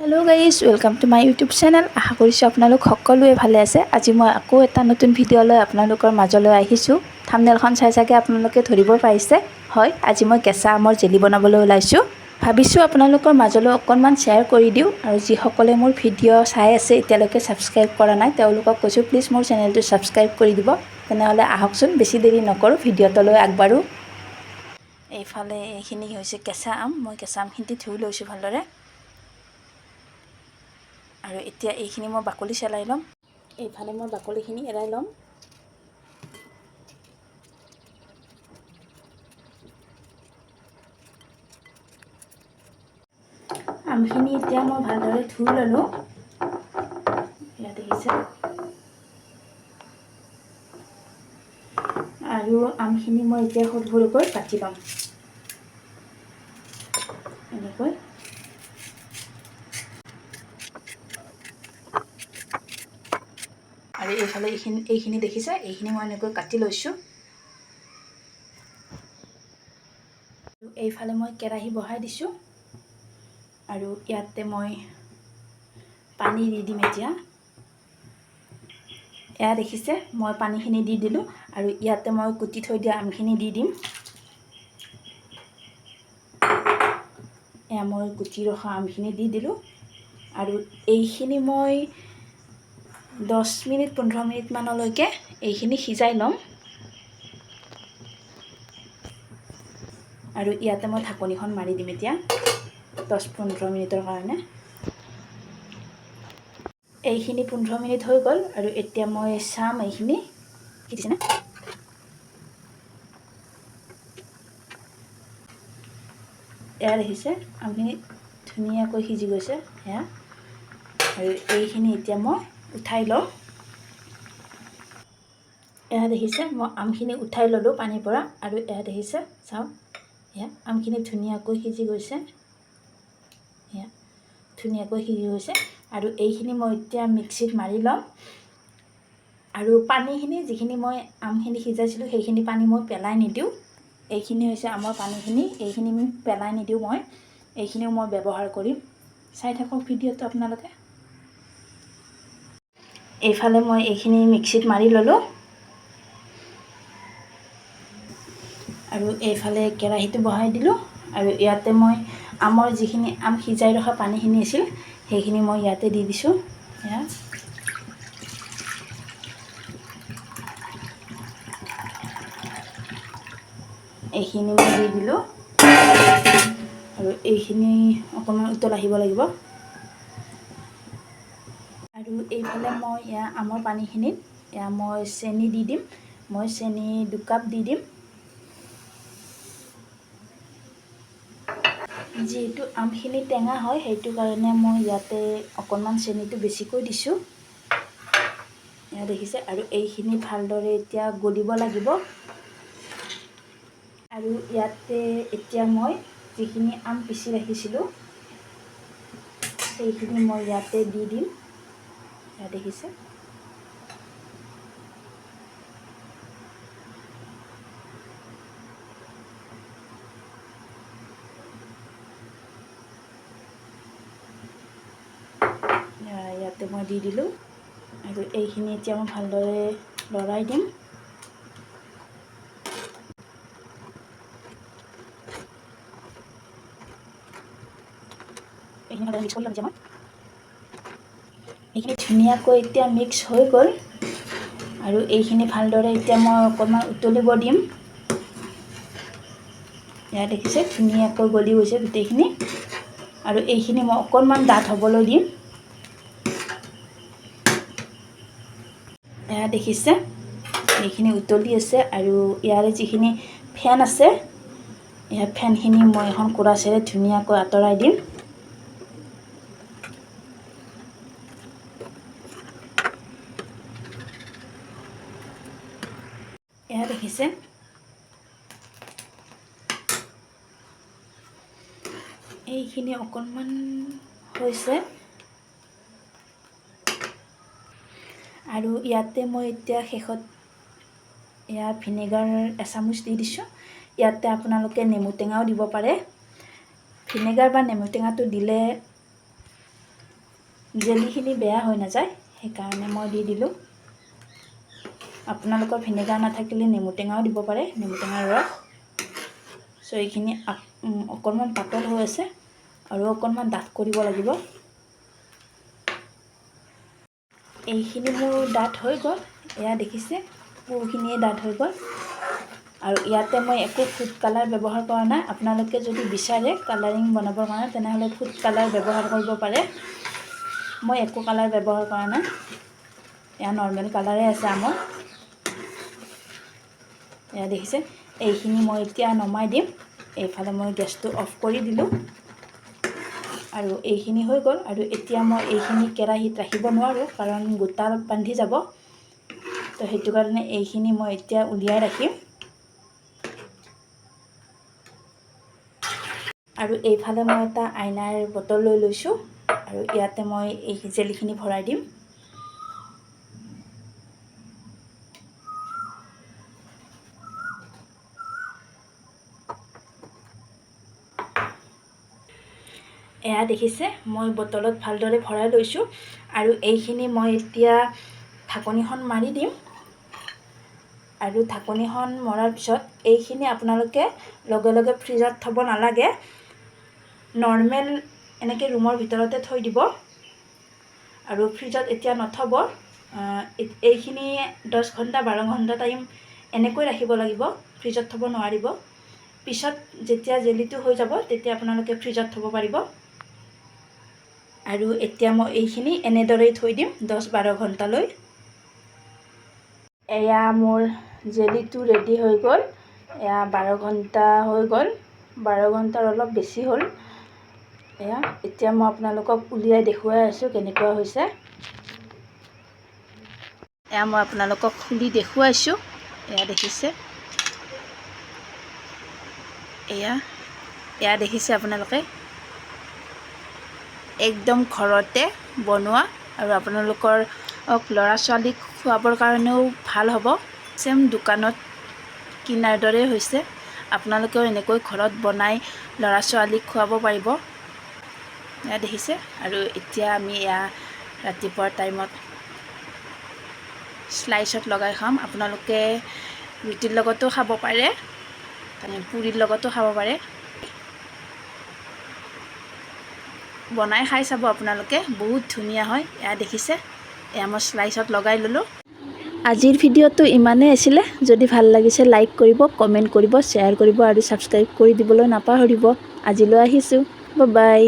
Hello guys, welcome to my YouTube channel. আশা কৰিছোঁ আপোনালোক সকলোৱে ভালে আছে। আজি মই আকৌ এটা নতুন ভিডিঅ' লৈ আপোনালোকৰ মাজলৈ আহিছোঁ। থাম্বনেইলখন চাই চাগে আপোনালোকে ধৰিব পাৰিছে। হয়, আজি মই কেঁচা আমৰ জেলি বনাবলৈ ওলাইছোঁ। ভাবিছোঁ আপোনালোকৰ মাজলৈ অকণমান শ্বেয়াৰ কৰি দিওঁ। আৰু যিসকলে মোৰ ভিডিঅ' চাই আছে, এতিয়ালৈকে ছাবস্ক্ৰাইব কৰা নাই, তেওঁলোকক কৈছোঁ, প্লিজ মোৰ চেনেলটো ছাবস্ক্ৰাইব কৰি দিব। তেনেহ'লে আহকচোন, বেছি দেৰি নকৰোঁ, ভিডিঅ'টোলৈ আগবাঢ়োঁ। এইফালে এইখিনি হৈছে কেঁচা আম। মই কেঁচা আমখিনি ধুই লৈছোঁ ভালদৰে আৰু এতিয়া এইখিনি মই বাকলি চেলাই ল'ম। এইফালে মই বাকলিখিনি এৰাই ল'ম। আমখিনি এতিয়া মই ভালদৰে ধুই ল'লোঁ, ইয়াত দেখিছে। আৰু আমখিনি মই এতিয়া সৰু সৰুকৈ কাটি ল'ম এনেকৈ। আৰু এইফালে এইখিনি দেখিছে, এইখিনি মই এনেকৈ কাটি লৈছোঁ। আৰু এইফালে মই কেৰাহী বহাই দিছোঁ আৰু ইয়াতে মই পানী দি দিম এতিয়া। এয়া দেখিছে, মই পানীখিনি দি দিলোঁ আৰু ইয়াতে মই কুটি থৈ দিয়া আমখিনি দি দিম। এয়া মই কুটি ৰখা আমখিনি দি দিলোঁ আৰু এইখিনি মই 10 মিনিট 15 মিনিটমানলৈকে এইখিনি সিজাই ল'ম। আৰু ইয়াতে মই ঢাকনিখন মাৰি দিম এতিয়া 10-15 মিনিটৰ কাৰণে। এইখিনি 15 মিনিট হৈ গ'ল আৰু এতিয়া মই চাম এইখিনি সিজিছেনে। এয়া দেখিছে, আমখিনি ধুনীয়াকৈ সিজি গৈছে এয়া। আৰু এইখিনি এতিয়া মই উঠাই ল'ম। এয়া দেখিছে, মই আমখিনি উঠাই ল'লোঁ পানীৰ পৰা। আৰু এয়া দেখিছে, চাওক, এয়া আমখিনি ধুনীয়াকৈ সিজি গৈছে। এয়া ধুনীয়াকৈ সিজি গৈছে আৰু এইখিনি মই এতিয়া মিক্সিত মাৰি ল'ম। আৰু পানীখিনি, যিখিনি মই আমখিনি সিজাইছিলোঁ, সেইখিনি পানী মই পেলাই নিদিওঁ। এইখিনি হৈছে আমৰ পানীখিনি, এইখিনি আমি পেলাই নিদিওঁ। মই এইখিনিও মই ব্যৱহাৰ কৰিম। চাই থাকক ভিডিঅ'টো আপোনালোকে। এইফালে মই এইখিনি মিক্সিত মাৰি ল'লোঁ আৰু এইফালে কেৰাহীটো বহাই দিলোঁ। আৰু ইয়াতে মই আমৰ যিখিনি আম সিজাই ৰখা পানীখিনি আছিল, সেইখিনি মই ইয়াতে দি দিছোঁ। এয়া এইখিনি মই দি দিলোঁ আৰু এইখিনি অকণমান উতল আহিব লাগিব। আৰু এইফালে মই এয়া আমৰ পানীখিনিত এয়া মই চেনি দি দিম। মই চেনি 2 কাপ দি দিম। যিহেতু আমখিনি টেঙা হয়, সেইটো কাৰণে মই ইয়াতে অকণমান চেনিটো বেছিকৈ দিছোঁ। এয়া দেখিছে, আৰু এইখিনি ভালদৰে এতিয়া গলিব লাগিব। আৰু ইয়াতে এতিয়া মই যিখিনি আম পিচি ৰাখিছিলোঁ, সেইখিনি মই ইয়াতে দি দিম। এয়া দেখিছে, ইয়াতে মই দি দিলোঁ আৰু এইখিনি এতিয়া মই ভালদৰে লৰাই দিম। এইখিনি ভালদৰে মিক্স কৰি ল'ম এতিয়া মই। এইখিনি ধুনীয়াকৈ এতিয়া মিক্স হৈ গ'ল আৰু এইখিনি ভালদৰে এতিয়া মই অকণমান উতলিব দিম। ইয়াত দেখিছে, ধুনীয়াকৈ গলি গৈছে গোটেইখিনি। আৰু এইখিনি মই অকণমান ডাঠ হ'বলৈ দিম। এয়া দেখিছে, এইখিনি উতলি আছে আৰু ইয়াৰে যিখিনি ফেন আছে, ইয়াৰ ফেনখিনি মই এখন কোৰাচেৰে ধুনীয়াকৈ আঁতৰাই দিম। এয়া দেখিছে, এইখিনি অকণমান হৈছে। আৰু ইয়াতে মই এতিয়া শেষত এয়া ভিনেগাৰ এচামুচ দি দিছোঁ। ইয়াতে আপোনালোকে নেমু টেঙাও দিব পাৰে। ভিনেগাৰ বা নেমু টেঙাটো দিলে জেলিখিনি বেয়া হৈ নাযায়, সেইকাৰণে মই দি দিলোঁ। আপোনালোকৰ ভিনেগাৰ নাথাকিলে নেমু টেঙাও দিব পাৰে, নেমু টেঙাৰ ৰস। চ' এইখিনি অকণমান পাতল হৈ আছে আৰু অকণমান ডাঠ কৰিব লাগিব। এইখিনি মোৰ ডাঠ হৈ গ'ল। এয়া দেখিছে, বহুখিনিয়ে ডাঠ হৈ গ'ল। আৰু ইয়াতে মই একো ফুড কালাৰ ব্যৱহাৰ কৰা নাই। আপোনালোকে যদি বিচাৰে কালাৰিং বনাবৰ কাৰণে, তেনেহ'লে ফুড কালাৰ ব্যৱহাৰ কৰিব পাৰে। মই একো কালাৰ ব্যৱহাৰ কৰা নাই, এয়া নৰ্মেল কালাৰে আছে আমৰ। এয়া দেখিছে, এইখিনি মই এতিয়া নমাই দিম। এইফালে মই গেছটো অফ কৰি দিলোঁ আৰু এইখিনি হৈ গ'ল। আৰু এতিয়া মই এইখিনি কেৰাহীত ৰাখিব নোৱাৰোঁ, কাৰণ গোটা বান্ধি যাব। তো সেইটো কাৰণে এইখিনি মই এতিয়া উলিয়াই ৰাখিম। আৰু এইফালে মই এটা আইনাৰ বটল লৈ লৈছোঁ আৰু ইয়াতে মই এই জেলিখিনি ভৰাই দিম। এয়া দেখিছে, মই বটলত ভালদৰে ভৰাই লৈছোঁ। আৰু এইখিনি মই এতিয়া ঢাকনিখন মাৰি দিম। আৰু ঢাকনিখন মৰাৰ পিছত এইখিনি আপোনালোকে লগে লগে ফ্ৰিজত থ'ব নালাগে, নৰ্মেল এনেকৈ ৰুমৰ ভিতৰতে থৈ দিব আৰু ফ্ৰিজত এতিয়া নথ'ব। এইখিনি 10 ঘণ্টা 12 ঘণ্টা টাইম এনেকৈ ৰাখিব লাগিব, ফ্ৰিজত থ'ব নোৱাৰিব। পিছত যেতিয়া জেলিটো হৈ যাব তেতিয়া আপোনালোকে ফ্ৰিজত থ'ব পাৰিব। আৰু এতিয়া মই এইখিনি এনেদৰেই থৈ দিম 10-12 ঘণ্টালৈ। এয়া মোৰ জেলিটো ৰেডি হৈ গ'ল। এয়া 12 ঘণ্টা হৈ গ'ল, 12 ঘণ্টাৰ অলপ বেছি হ'ল। এয়া এতিয়া মই আপোনালোকক উলিয়াই দেখুৱাই আছোঁ কেনেকুৱা হৈছে। এয়া মই আপোনালোকক খুলি দেখুৱাইছোঁ। এয়া দেখিছে, এয়া এয়া দেখিছে আপোনালোকে, একদম ঘৰতে বনোৱা আৰু আপোনালোকৰ ল'ৰা ছোৱালীক খুৱাবৰ কাৰণেও ভাল হ'ব। চেম দোকানত কিনাৰ দৰে হৈছে। আপোনালোকেও এনেকৈ ঘৰত বনাই ল'ৰা ছোৱালীক খুৱাব পাৰিব। এয়া দেখিছে। আৰু এতিয়া আমি এয়া ৰাতিপুৱাৰ টাইমত শ্লাইচত লগাই খাম। আপোনালোকে ৰুটিৰ লগতো খাব পাৰে, পুৰিৰ লগতো খাব পাৰে। বনাই খাই চাব আপোনালোকে, বহুত ধুনীয়া হয়। এয়া দেখিছে, এয়া মই শ্লাইচত লগাই ল'লোঁ। আজিৰ ভিডিঅ'টো ইমানেই আছিলে। যদি ভাল লাগিছে লাইক কৰিব, কমেণ্ট কৰিব, শ্বেয়াৰ কৰিব আৰু ছাবস্ক্ৰাইব কৰি দিবলৈ নাপাহৰিব। আজিলৈ আহিছোঁ, বাই।